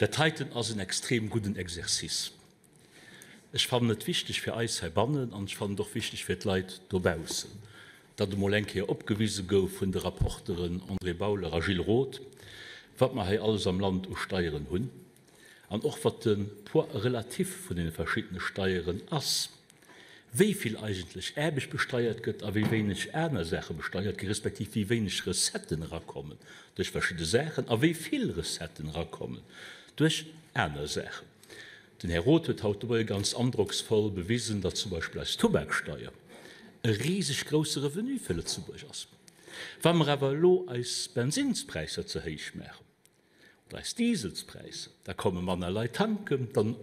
Dat heiten ass en extrem gudden Exercice. Ech fannen et wichteg fir eis heibannen an ech fannen et och wichteg fir d'Leit dobaussen, datt emol eng Kéier opgewise gouf vun de Rapporteren André Bauler a Gilles Roth, wat mer hei alles am Land u Steieren hunn an och wat de Poids relatif vun deene verschiddene Steieren ass, wéi vill eigentlech Aarbecht besteiert gëtt a wéi wéineg aner Saache besteiert ginn, respektiv wéi wéineg Recetten erakommen duerch verschidde Saachen a wéi vill Recetten erakommen duerch aner Saachen. Den Här Roth huet haut de Moie ganz androcksvoll bewisen, datt zum Beispill eis Tubaksteier e riseg grousse Revenu fir Lëtzebuerg ass. Wa mer awer elo eis Bensinnspräisser ze héich maachen oder eis Dieselspräisser, da komme manner Leit tanken, dann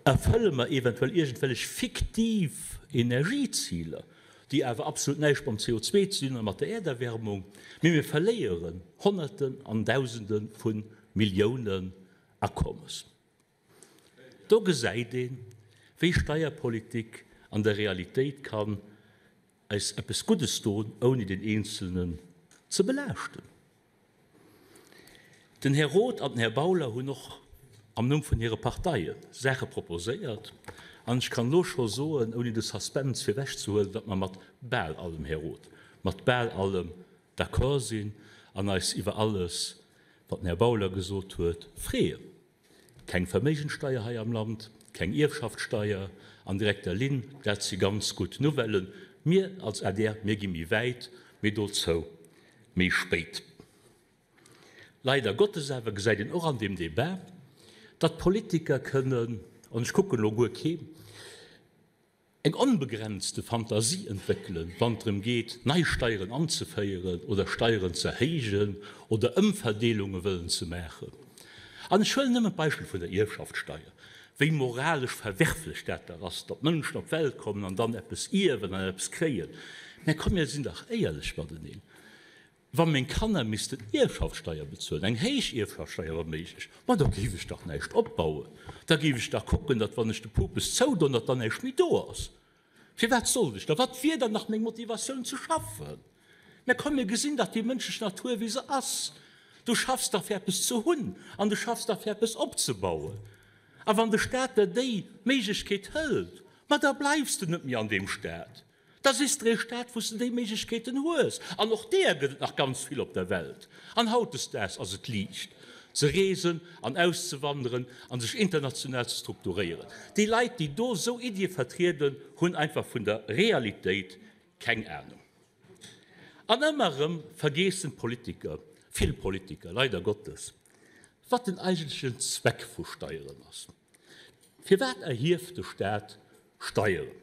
erfëlle mer eventuell iergendwellech fiktiv Energieziler, déi awer absolut näischt mam CO2 ze dinn hunn a mat der Äerderwärmung, mee mir verléieren Honnerten an Dausende vu Milliounen Akommes. Do gesäit een, wéi Steierpolitik an der Realitéit kann eis eppes Guddes doen, ouni den Eenzelnen ze belaaschten. Den Här Roth an den Här Bauler hunn och am Numm vun hire Parteie Saache proposéiert, an ech kann elo scho soen, ouni de Suspense virwechzehuelen, datt mer mat bal allem, Här Roth, mat bal allem d'accord sinn an eis iwwer alles, wat den Här Bauler gesot huet, freeën. Keng Verméigenssteier hei am Land, keng Ierfschaftssteier an direkter Linn, dat si ganz gutt Nouvellen. Mir als adr, mir gi méi wäit, mee dozou méi spéit. Leider Gottes awer gesäit een och an deem Débat, datt Politiker kënnen, an ech kucken elo guer kee, eng onbegrenzte Fantasie entwéckelen, wann et drëm geet, nei Steieren anzeféieren oder Steieren ze erhéijen oder Ëmverdeelunge wëllen ze maachen. An ech huelen nëmmen d'Beispill vun der Ierfschaftssteier, wéi moralesch verwerflech dat dach ass, datt Mënschen op d'Welt kommen an dann eppes ierwen an eppes kréien. Mä komm, mir sinn dach éierlech mateneen. Wa meng Kanner missten Ierfschaftssteier bezuelen, eng héich Ierfschaftssteier wa méiglech, ma da géif ech dach näischt opbauen. Da géif ech dach kucken, datt wann ech de Pupes zoudon, datt dann näischt méi do ass. Firwat sollt ech da? Wat wier dann nach meng Motivatioun ze schaffen? Mä komm, mir gesinn dach déi mënschlech Natur wéi se ass. Du schaffs dach fir eppes ze hunn an du schaffs dach fir eppes opzebauen. A wann de Staat der déi Méiglechkeet hëlt, ma da bleifs de net méi an deem Staat. Da sichs der ee Staat, wou s de déi Méiglechkeeten hues. An och deeër gëtt et nach ganz vill op der Welt. An hautdesdaags ass et liicht, ze reesen an auszewanderen a sech international ze strukturéieren. Déi Leit, déi do esou Iddie vertrieden, hunn einfach vun der Realitéit keng Anung. An ëmmer erëm vergeessen d'Politiker, vill Politiker, leider Gottes, wat den eigentlechen Zweck vu Steieren ass. Firwat erhieft de Staat Steieren?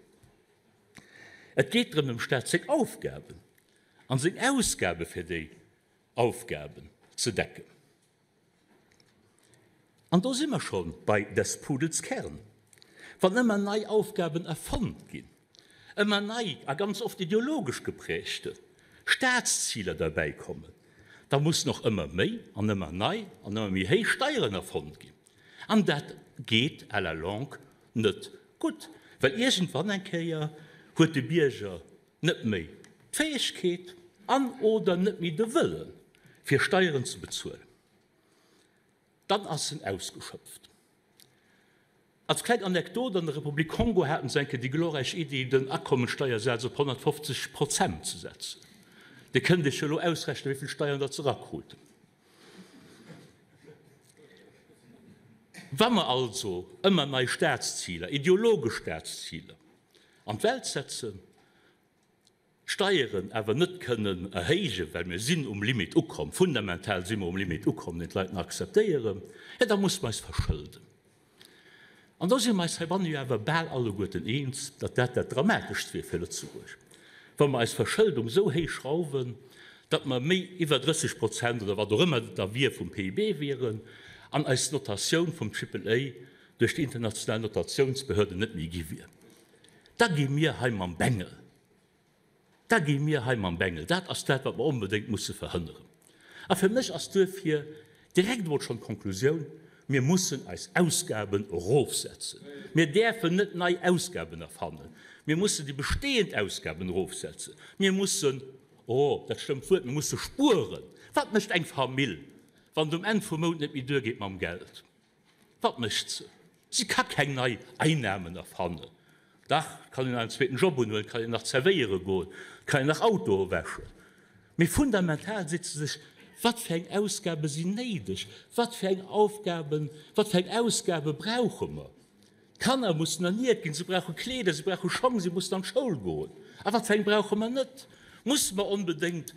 Et geet drëm, dem Staat seng Aufgaben a seng Ausgabe fir déi Aufgaben ze decken. An do si mer scho bei des Pudels Kern. Wann ëmmer nei Aufgaben erfonnt ginn, ëmmer nei a ganz oft ideologesch geprägte Staatsziler derbäikommen, da mussen och ëmmer méi an ëmmer nei an ëmmer méi héich Steieren erfonnt ginn. An dat geet à la longue net gutt, well iergendwann eng Kéier huet de Bierger net méi d'Fäegkeet an oder net méi de Wëllen, fir Steieren ze bezuelen. Dann ass en ausgeschöpft. Als kleng Anekdot, An der Republik Kongo haten se eng Kéier déi glorreich Iddi, den Akommensteiersaz op 150 Prozent ze setzen. Dir kënnt Iech jo elo ausrechnen, wéi vill Steieren datt se erakruten. Wa mer also ëmmer nei Staatsziler, ideologesch Staatsziler an d'Welt setzen, d'Steieren awer net kënnen erhéijen, well mir sinn um Limit ukomm, fundamental si mer um Limit ukomm, deen d'Leit nach akzeptéieren, jo da musse mer eis verschëlden. An do si mer eis heibanne jo awer bal alleguerten eens, datt dat dat Dramateschst wier fir Lëtzebuerg, wa mer eis Verschëldung esou héich schrauwen, datt mer méi iwwer 30 Prozent oder wat och ëmmer et da wier vum PIB wieren an eis Notatioun vum Triple A duerch déi international Notatiounsbehörden net méi gi wier. Da gi mir hei mam Bengel. Da gi mir hei mam Bengel. Dat ass dat, wat mer onbedéngt musse verhënneren. A fir mech ass duerfir direkt emol schonn d'Konklusioun, Mir mussen eis Ausgaben erofsetzen. Mir däerfen net nei Ausgaben erfannen. Mir mussen déi bestehend Ausgaben erofsetzen. Mir mussen, oh, dat schlëmmt Wuert, mir musse spueren. Wat mécht eng Famill? Wann et um Enn vum Mount net méi duergeet mam Geld, wat mécht se? Si ka keng nei Einnamen erfannen. Dach, et kann een nach en zweeten Job unhuelen, et kann een nach zerwéiere goen, et kann een nach Autoe wäschen. Mee fundamental seet se sech, Wat fir eng Ausgabe sinn néideg? Wat fir eng Aufgaben, wat fir eng Ausgabe brauche mer? D'Kanner mussen erniert ginn, se brauche Kleeder, se brauche Schong, se mussen an d'Schoul goen. A wat fir eng brauche mer net? Musse mer onbedéngt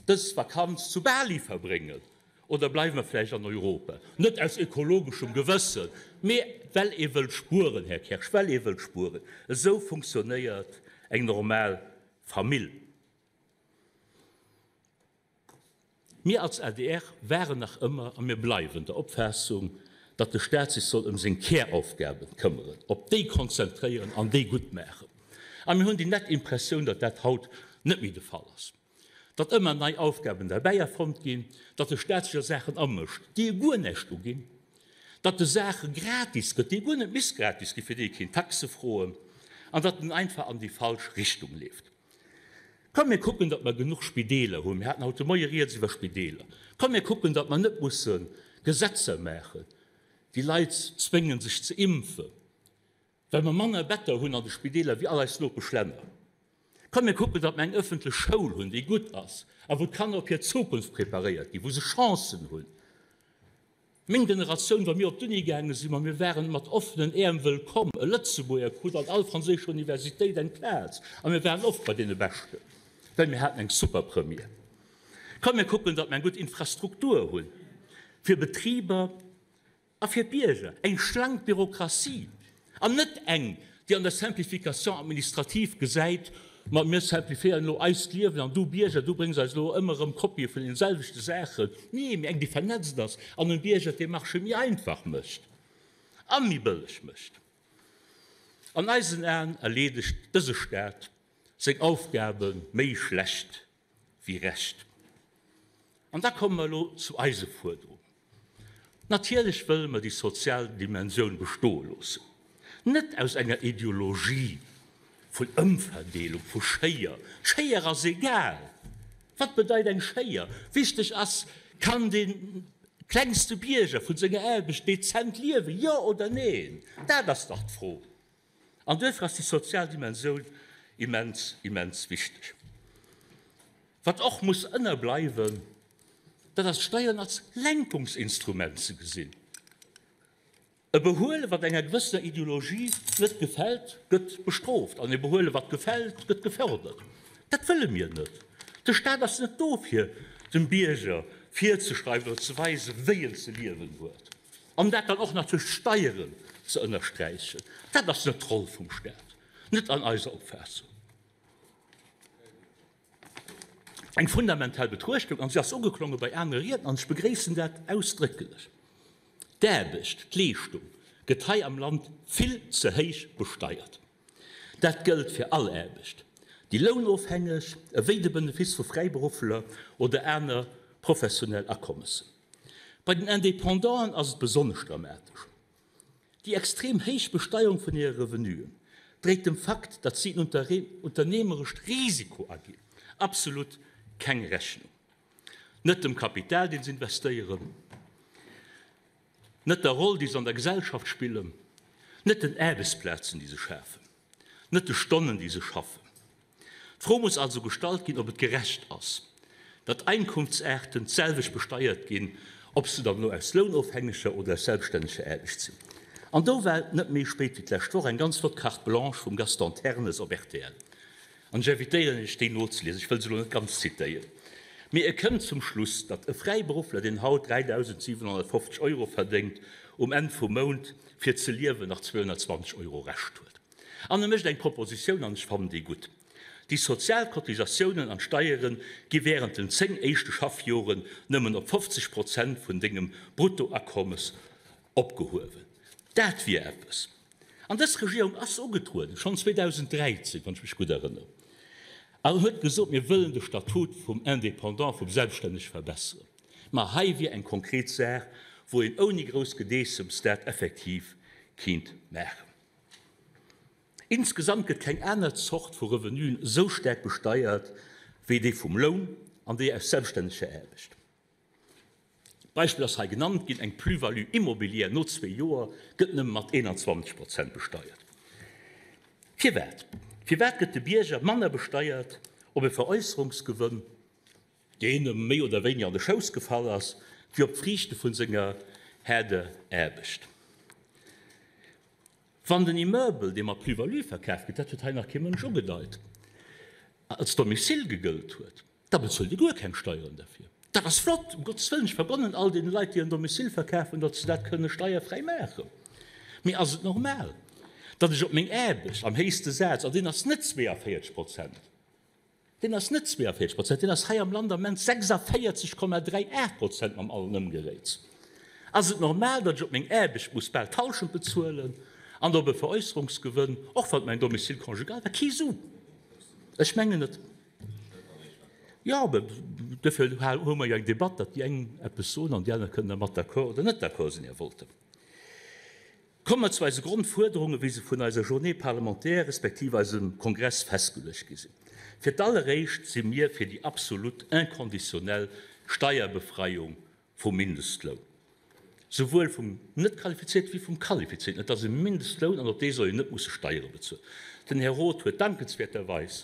dës Vakanz zu Bali verbréngen oder bleiwe mer vläicht an Europa? Net aus ökologeschem Gewëssen, mee well ee wëllt spueren, Här Kersch, well ee wëllt spueren. Esou funktionéiert eng normal Famill. Mir als adr waren nach ëmmer a mir bleiwen der Opfaassung, datt de Staat sech soll ëm seng Käraufgaben këmmeren, op déi konzentréieren an déi gutt maachen. A mir hunn déi nett Impressioun, datt dat haut net méi de Fall ass, datt ëmmer nei Aufgaben derbäi erfonnt ginn, datt de Staat sech a Saachen amëscht, déi e guer näischt uginn, datt e Saache gratis gëtt, déi guer net misst gratis ginn, fir déi e kéint Taxe froen, an datt en einfach an déi falsch Richtung leeft. Komm mir kucken, datt mer genuch Spideeler hunn. Mir haten haut de Moie rieds iwwer Spideeler. Komm mir kucken, datt mer net musse Gesetzer maachen, déi Leit zwéngen, sech ze impfen, well mer manner Better hunn an de Spideeler wéi all eis Nopeschlänner. Komm mir kucken, datt mer eng ëffentlech Schoul hunn, déi gutt ass a wou d'Kanner op hir Zukunft preparéiert ginn, wou se Chancen hunn. Meng Generatioun, wa mir op d'Uni gaange sinn, ma mir waren mat offenen Äerm wëllkomm. E Lëtzebuerger krut an all franséischer Universitéit eng Plaz a mir waren oft bei deene Beschten, well mir haten eng super Première. Komm mir kucken, datt mir eng gutt Infrastruktur hunn fir Betriber a fir d'Bierger, eng schlank Bürokratie An net eng, déi an der Simplification administrative gesäit, Ma mir simplifiéieren elo eist Liewen an du Bierger, du bréngs eis elo ëmmer erëm Kopië vun deene selwechte Saachen. Nee, mee eng, déi vernetzt ass an dem Bierger d'Demarchë méi einfach mécht a méi bëlleg mécht. An eisen Aen erleedegt dëse Staat seng Aufgabe méi schlecht wéi recht. An da komme mer elo zu eise Fuerderungen. Natierlech wëlle mer déi sozial Dimensioun bestoe loossen, net aus enger Ideologie vun Ëmverdeelung, vu Schéier. D'Schéier ass egal. Wat bedeit eng Schéier? Wichteg ass, Kann dee klengste Bierger vun senger Aarbecht dezent liewen, jo oder neen? Dat ass dach d'Fro. An duerfir ass déi sozial Dimensioun immens, immens wichteg. Wat och muss ënnerbleiwen, dat ass d'Steieren als Lenkungsinstrument ze gesinn. E Behuele wat enger gewëssener Ideologie net gefält, gëtt bestrooft, an e Behuele wat gefält, gëtt gefördert. Dat wëlle mir net. De Staat ass net do fir dem Bierger virzeschreiwen oder ze weisen, wéi en ze liewen huet. An dat dann och nach duerch d'Steieren ze ënnersträichen, dat ass net d'Roll vum Staat, net an eiser Opfaassung. Eng fundamental Betruechtung, an se ass ugeklonge bei anere Riedner, an ech begréissen dat ausdrécklech, D'Aarbecht, d'Leeschtung gëtt hei am Land vill ze héich besteiert. Dat gëllt fir all Aarbecht, déi lounofhängeg ewéi de Benefice vu Fräiberuffler oder aner professionell Akommessen. Bei den Independanten ass et besonnesch dramatesch. Déi extrem héich Besteierung vun hire Revenuen dréit dem Fakt, datt si en unternehmerescht Risiko aginn, absolut keng Rechnung. Net dem Kapital, deen se investéieren, net der Roll, déi se an der Gesellschaft spillen, net den Aarbechtsplazen, déi se schafen, net de Stonnen, déi se schaffen. D'Fro muss also gestallt ginn, ob et gerecht ass, datt Einkunftsaarten d'selwecht besteiert ginn, ob se dann elo aus lounofhängeger oder aus selbststänneger Aarbecht sinn. An do war net méi spéit wéi d'lescht Woch eng ganz flott Carte blanche vum Gaston Ternes op rtl. An ech invitéieren Iech, déi nozeliesen. Ech wëll se elo net ganz zitéieren, mee e kënnt zum Schluss, datt e Fräiberuffler, deen haut 3.750 Euro verdéngt, um Enn vum Mount fir ze liewen nach 220 Euro Rescht huet. An e mécht eng Propositioun, an ech fannen déi gutt, Déi sozial Cotisatiounen an d'Steiere gi wärend den 10 éischte Schaffjoren nëmmen op 50 Prozent vun dengem Bruttoakommes opgehuewen. Dat wier eppes. An dës Regierung ass ugetrueden, schonn 2013, wann ech mech gutt erënneren, an huet gesot, mir wëllen de Statut vum Indépendant, vum Selbststännege verbesseren. Ma hei wier eng konkret Saach, wou een ouni grouss Gedeessems dat effektiv kinnt maachen. Insgesamt gëtt keng aner Zort vu Revenuen esou staark besteiert wéi déi vum Loun an déi aus selbststänneger Aarbecht. Beispill ass hei genannt ginn, eng Plus-value immobilière no zwee Joer gëtt nëmme mat 21 Prozent besteiert. Firwat? Firwat gëtt de Bierger manner besteiert op e Veräusserungsgewënn, deen em méi oder wéiniger an de Schouss gefall ass, wéi op d'Friichte vun senger haarder Aarbecht? Wann den Immeuble, dee mat Plus-value verkaf gëtt, dat huet hei nach kee Mënsch ugedeit, als Domicile gegëllt huet, da bezuelt e guer keng Steieren derfir. Dat ass flott, um Gottes Wëllen, ech vergonnen all deene Leit, déi en Domicile verkafen, datt se dat kënne steierfräi maachen. Mee ass et normal, datt ech op meng Aarbecht am héichste Saz, an deen ass net 42 Prozent, Deen ass net 42 Prozent, deen ass hei am Land am Moment 46,38 Prozent mam allen Ëmgeréits. Ass et normal, datt ech op meng Aarbecht muss bal d'Hallschent bezuelen an op e Veräusserungsgewënn, och wann et mäin Domicile conjugal war, kee Su? Ech mengen net. Jo, mä duerfir hu mer jo eng Debatt, datt déi eng eppes soen an déi aner kënnen dermat d'accord oder net d'accord sinn, Här Wolter. Komme mer zu eise Grondfuerderungen, wéi se vun eiser Journée parlementaire respektiv eisem Kongress festgeluecht gi sinn. Fir d'alleréischt si mir fir déi absolut inconditionnel Steierbefreiung vum Mindestloun, souwuel vum net qualifizierten wéi vum qualifizierten. Et ass e Mindestloun an op dee soll een net musse Steiere bezuelen. Den Här Roth huet dankenswäerterweis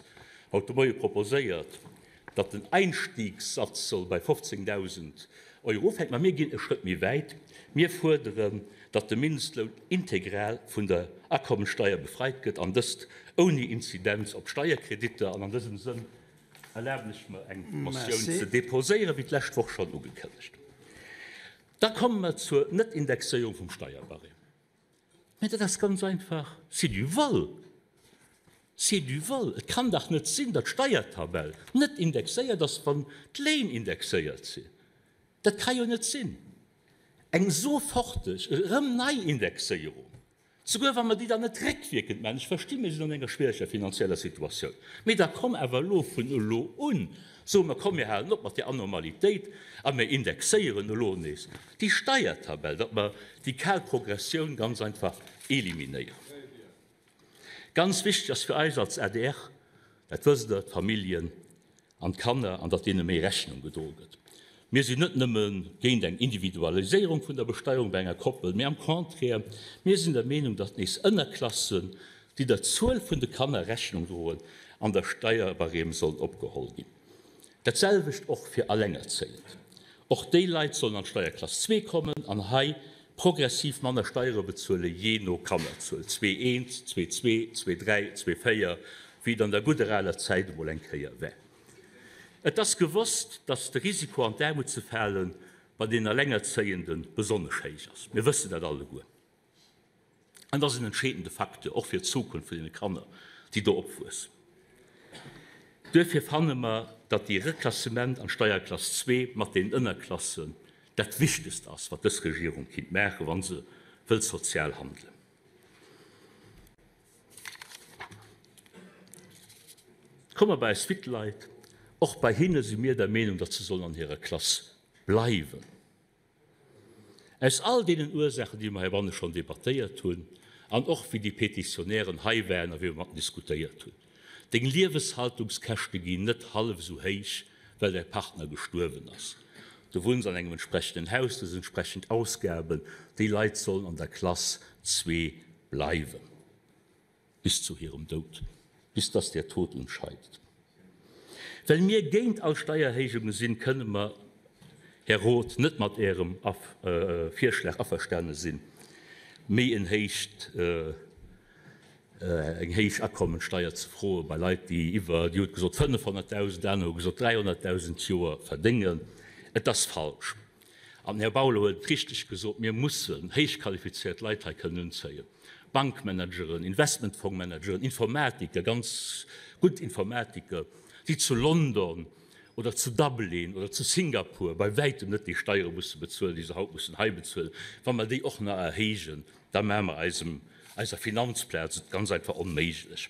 haut de Moie proposéiert, datt den Einstiegssatz soll bei 15.000 Euro ufänken. Mä mir ginn e Schrëtt méi wäit, Mir fuerderen, datt de Mindestloun integral vun der Akommessteier befreit gëtt, an dëst ouni Inzidenz op d'Steierkreditter. An an dësem Sënn erlaben ech mer, eng Motioun ze deposéieren, wéi d'lescht Woch schonn ugekënnegt. Da komme mer zur Netindexéierung vum Steierbarème. Mä dat ass ganz einfach, c'est du vol! C'est du vol! Et kann dach net sinn, datt d'Steiertabell net indexéiert ass, wann d'Léin indexéiert sinn. Dat ka jo net sinn! Eng soforteg, erëm nei Indexéierung, souguer wa mer déi dann net réckwierkend maachen, ech versti mir sinn an enger schwiereger finanzieller Situatioun, mee da komm awer elo vun elo un, soe mer, komm mir halen op mat där Anormalitéit a mir indexéieren elo nees déi Steiertabell, datt mer déi kal Progressioun ganz einfach eliminéieren. Ganz wichteg ass fir eis als adr, dat wësst Der, d'Familljen an d'Kanner an datt deene méi Rechnung gedroe gëtt. Mir sinn net nëmme géint eng Individualiséierung vun der Besteierung bei enger Koppel, mee am Contraire, mir sinn der Meenung, datt nees Ënnerklassen, déi der Zuel vun de Kanner Rechnung droen, an der Steierbarème sollen opgeholl ginn. Dat selwecht och fir Allengerzéiend. Och déi Leit sollen an d'Steierklass zwee kommen an hei progressiv manner Steiere bezuele jee no Kannerzuel, zwee eent, zwee zwee, zwee dräi, zwee véier, wéi et an der gudder aler Zäit emol eng Kéier war. Et ass gewosst, datt de Risiko an d'Aarmut ze fale bei den Allengerzéiende besonnesch héich ass. Mir wëssen dat alleguer. An dat ass en entscheedende Facteur och fir d'Zukunft vun deene Kanner, déi do opwuessen. Duerfir fanne mer, datt dee Reklassement an d'Steierklass zwee mat deenen Ënnerklassen dat Wichtegst ass, wat dës Regierung kinnt maachen, wa se wëllt sozial handelen. Komme mer bei eis Wittleit. Och bei hinne si mir der Meenung, datt se sollen an hirer Klass bleiwen. Aus all deenen Ursaachen, déi mer heibanne schonn debattéiert hunn an och wéi déi Pétitionnairen hei waren a wéi mer mat diskutéiert hunn, Deng Lieweshaltungskäschte ginn net hallef esou héich, well däi Partner gestuerwen ass. Du wunns an engem entsprechenden Haus, du hues entsprechend Ausgaben. Déi Leit sollen an der Klass zwee bleiwen. Bis zu hirem Doud, bis dass der Tod uns scheidet. Well mir géint all Steierhéijunge sinn, kënne mer, Här Roth, net mat Ärem Virschlag averstane sinn, méi en héicht, eng héich Akommensteier ze froe bei Leit, déi iwwer, Dir hutt gesot 500.000, aner hu gesot 300.000 d'Joer verdéngen. Et ass falsch. An den Här Bauler huet et richteg gesot, Mir mussen héichqualifizéiert Leit hei kënnen unzéien, Bankmanageren, Investmentfongmanageren, Informatiker, ganz gutt Informatiker, déi zu London oder zu Dublin oder zu Singapur bei wäitem net déi Steiere musse bezuelen, déi se haut mussen hei bezuelen. Wa mer déi och nach erhéijen, da maache mer eisem, eiser Finanzplaz et ganz einfach onméiglech.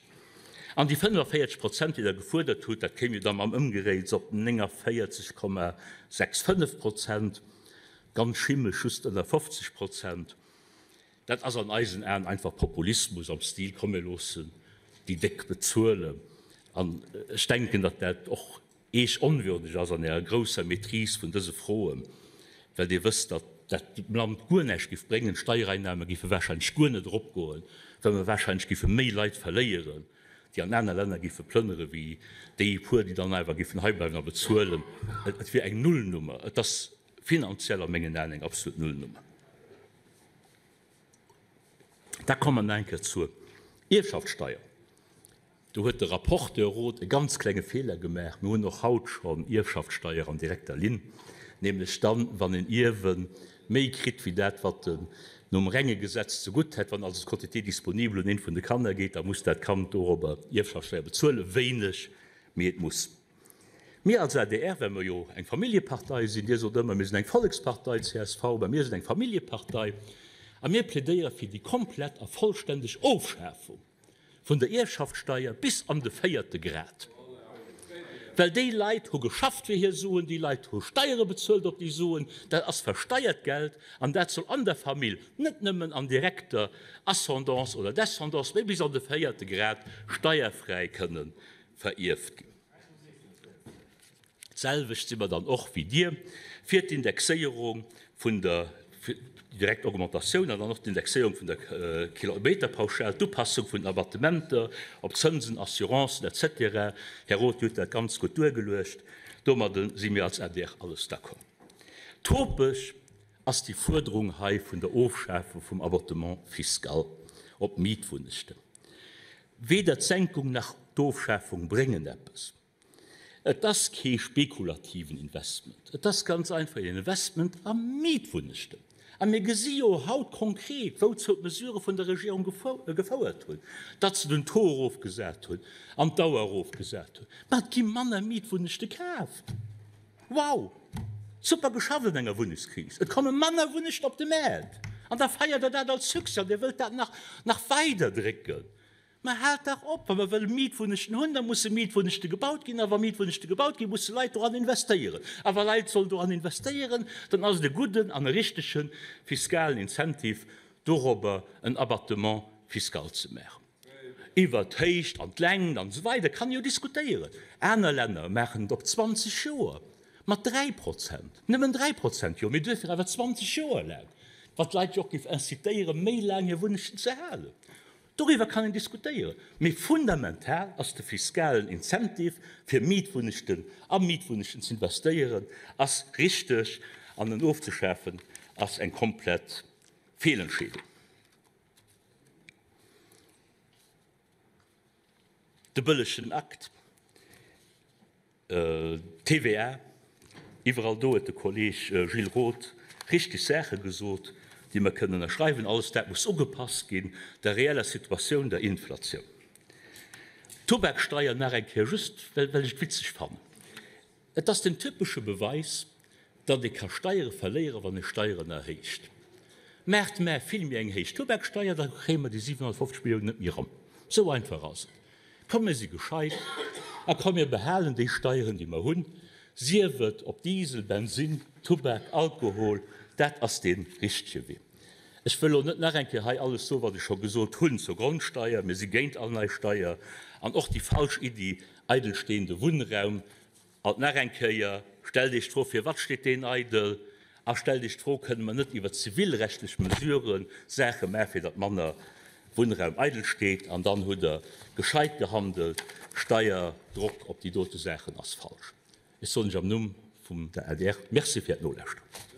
An déi 45 Prozent, déi Der gefuerdert hutt, dat kéim jo da mam Ëmgeréits op 49,65 Prozent, ganz schimmeg just ënner 50 Prozent. Dat ass an eisen Aen einfach Populismus am Stil, komm mir loossen déi Déck bezuelen. An ech denken, datt dat och Eech onwürdeg ass an Ärer grousser Maîtrise vun dëse Froen. Well Dir wësst, datt dat dem Land guer näischt géif bréngen, d'Steiereinnahme géife wahrscheinlech guer net eropgoen, well mer wahrscheinlech géife méi Leit verléieren, déi an aner Länner géife plënnere wéi déi puer, déi dann awer géifen heibleiwen a bezuelen. Et wier eng Nullnummer. Et ass finanziell a mengen Aen eng absolut Nullnummer. Da komme mer nach eng Kéier zur Ierfschaftssteier. Do huet de Rapporteur Roth e ganz klenge Feeler gemaach. Mir hunn och haut schonn Ierfschaftssteier an direkter Linn, nämlech dann, wann en Ierwe méi kritt wéi dat, wat en nom renge Gesetz zegutt hätt. Wann also d'Quantité disponible un eent vun de Kanner geet, da muss dat Kand dorobber Ierfschaftssteier bezuelen. Wéineg, mee et muss. Mir als adr, well mer jo eng Familljepartei sinn, Dir sot ëmmer, mir sinn eng Vollekspartei, csv, mä mir sinn eng Familljepartei a mir plädéiere fir déi komplett a vollständeg Ofschafung vun der Ierfschaftssteier bis an de véierte Grad, well déi Leit hu geschafft fir hir Suen, déi Leit hu Steiere bezuelt op déi Suen, dat ass versteiert Geld an dat soll an der Famill, net nëmmen an direkter Ascendance oder Descendance, mee bis an de véierte Grad steierfräi kënne verierft ginn. D'selwecht si mer dann och wéi Dir fir d'Indexéierung vun der, fir déi direkt Augmentatioun an dann och d'Indexéierung vun der Kilometerpauschal, d'Upassung vun den Abattementer op Zënsen, Assurancen et cetera. Här Roth, Dir hutt dat ganz gutt duergeluecht. Domadde si mir als adr alles d'accord. Topeg ass déi Fuerderung hei vun der Ofschafung vum Abattement fiscal op Mietwunnechten. Weder d'Senkung nach d'Ofschafung bréngen eppes. Et ass kee spekulativen Investment, et ass ganz einfach een Investment a Mietwunnechten. A mir gesi jo haut konkret, wouzou d'Mesurë vun der Regierung gefouert hunn, datt se den Taux erofgesat hunn an d'Dauer erofgesat hunn. Ma et gi manner Mietwunnechte kaaft. Wow! Super geschafft an enger Wunnengskris. Et komme manner Wunnechten op de Maart. An da feiert Der dat als Succès an Dir wëllt dat nach weider drécken. Mä haalt dach op! Wa mer wëlle Mietwunnegten hunn, da musse Mietwunnegte gebaut ginn. A wa Mietwunnegte gebaut ginn, musse Leit doran investéieren. A wa Leit sollen doran investéieren, dann ass et e gudden an e richtege fiskalen Incentive, dorobber en Abattement fiscal ze maachen. Iwwert d'Héicht an d'Längt an esou weider kann ee jo diskutéieren. Aner Länner maachen et op 20 Joer mat 3 Prozent, nëmmen 3 Prozent, jo, mee duerfir awer 20 Joer laang, wat d'Leit jo och géif incitéieren, méi laang hir Wunnegten ze halen. Doriwwer kann een diskutéieren, mee fundamental ass de fiskalen Incentive fir Mietwunnechten a Mietwunnechten ze investéieren ass richteg an en ofzeschafen ass eng komplett Feelentscheedung. De bëllegen Akt. TVA, iwwerall do huet de Kolleeg Gilles Roth richteg Saache gesot, déi mer kënnen ënnerschreiwen. Alles dat muss ugepasst ginn der reeller Situatioun, der Inflatioun. D'Tubaksteier nach eng Kéier, just well ech et witzeg fannen. Et ass den typesche Beweis, datt ee ka Steiere verléieren, wann ee Steieren erhéicht. Maacht mä vill méi eng héich Tubaksteier, da kréie mer déi 750 Milliounen net méi eran. Esou einfach ass et. Komm mir si gescheit a komm mir behalen déi Steieren, déi mer hunn, sief et op Diesel, Bensinn, Tubak, Alkohol. Dat ass dee richtege Wee. Ech wëll elo net nach eng Kéier hei alles soen, wat ech scho gesot hunn zur Grondsteier. Mir si géint all nei Steier an och déi falsch Iddi, eidelstehende Wunnraum Alt nach eng Kéier, stellt Iech d'Fro, Firwat steet deen eidel? A stellt Iech d'Fro, Kënne mer net iwwer zivilrechtlech Mesurë Saache maachen, fir datt manner Wunnraum eidel steet? An dann hutt Der gescheit gehandelt. Steierdrock op déi dote Saachen ass falsch. Ech soen Iech am Numm vum der adr Merci fir Äert Nolauschteren.